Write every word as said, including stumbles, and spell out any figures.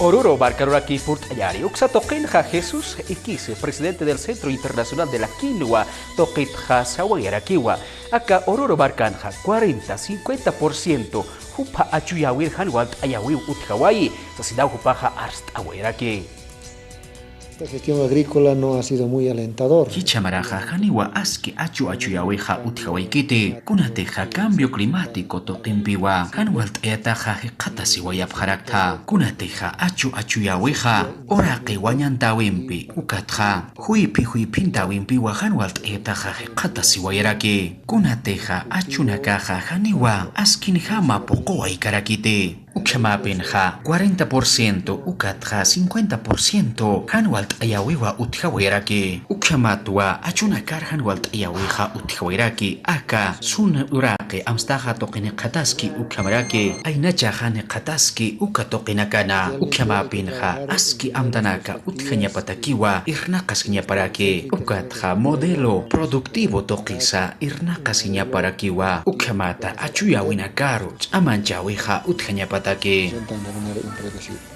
Oruro markaruraki purt'ayari. Uksa tuqinxa Jesús Iquis, presidente del Centro Internacional de la Quinoa tuqitxa sawayarakiwa. Aka Oruro markanxa cuarenta, cincuenta por ciento jupha achuyäwir jan walt'ayäwiw utjawayi, sasinaw jupaxa arst'awayaraki. Esta gestión agrícola no ha sido muy alentador. Jichha maraxa janiwa aski achu achuyäwixa utjawaykiti, kunatixa cambio climático tuqimpiwa jan walt'ayataxa jikxatasiwayapxaraktha, kunatixa achu achuyäwixa uraqi wañantäwimpi ukatxa juyphi juyphintawimpiwa jan walt'ayataxa jikxatasiwayaraki, kunatixa achunakaxa janiwa askinjama puquwaykarakiti. Ukhamapinxa cuarenta por ciento ukatxa cincuenta por ciento jan walt'ayäwiwa utjawayaraki. Ukhamatwa achunakar jan walt'ayäwixa utjawayaraki, aka sun uraqi amstaxa tuqinïqataski ukhamaraki, aynachaxa nïqataski uka tuqinakana. Ukhamapinxa aski amtanaka utjañapatakiwa irnaqasiñaparaki, ukatxa modelo productivo tuqisa irnaqasiñaparakiwa, ukhamata achuyäwinakaru ch'amanchäwixa utjañapataki. Presentando de manera impredecible.